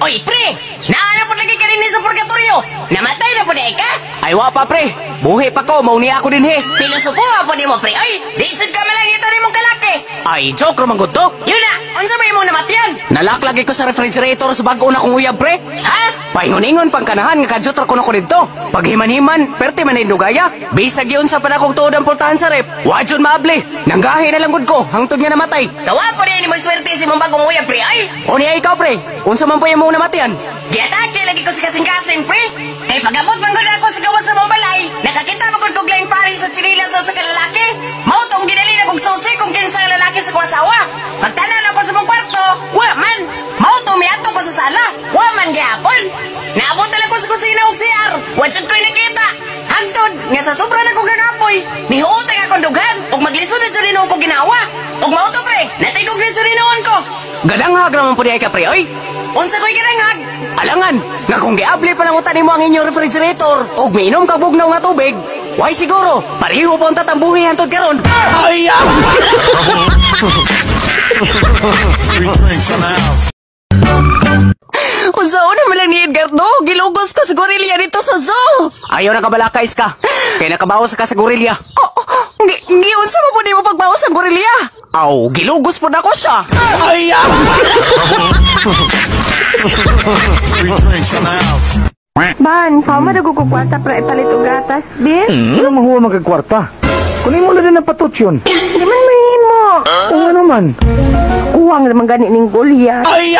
Oy, pre! Naa na pod lagi ka dinhi sa purgatorio! Namatay na pod ka? Ay, wa pa, pre. Buhi pa ko, mao niya ako dinhi. Pilosopo po di mo, pre. Oy, di jud ka malangitan nimong kalaki. Ay, joke ra man gud to. Yun na, unsa may imong namatian? Nalak lagi ko sa refrigerator sa bago na kong uyab, pre. Ha? Paingon-ingon pang kanahan nga kadyot ra ko na ko didto. Paghiman-himan, perte man dugaya. Bisag yun sa panakong tuod ang pultahan sa ref, wa jud maabli. Nanggahi na lang gud ko hangtod nga namatay. Kawa po din mo swerte si mong bagong uyab, pre. Ay, O niya ikaw, pre, unsa man po imong namatian? Giatake lagi ko sa kasing-kasing, pre. Kay pag-abot man gud ako sa gawas sa mong balay, nakakita man gud kog laing pari sa tsinilas sa usa ka lalaki. Mao tong gidali na kog susi kung kinsa ang lalaki sa kong asawa. Pagtanan ako sa mong kwarto, wa man. Mao tong miadto ko sa sala, wa man gihapon. Naabot na lang ko sa kusina ug CR, wa jud ko'y nakita. Hangtod nga sa sobra na kong kakapoy, nihuot ang akong dughan ug maglisod na jud hinuon ko ginawa. Ug mao to, pre, natigog na jud hinuon ko. Gadanghag raman po di ay ka, pre, oy. Unsa ko'y gadanghag? Alangan, nga kung giabli pa lang nimo ang inyong refrigerator ug miinom ka bugnaw nga tubig, way siguro, pareho pa ang tatambuhi hantod karon. Ay! Three drinks in the house. Unsaon naman lang ni Edgar do? Gilugos ko sa gorilya dito sa zoo. Ayaw na kabalaka ka. Kay nakabawas ka sa gorilya. Oh, oh, giunsa mo po di mo pagbawas ang gorilya? Aw, gilugos po na ko siya. Ay! Three drinks in the house. Ban, kao mo ko kwarta para ipalit og gatas, bin? Ano mahuwa magkagkwarta? Kunin mo lang din ang patuts yun. Di man mahimo. Oo naman. Kuwang naman gani ning gulya. Three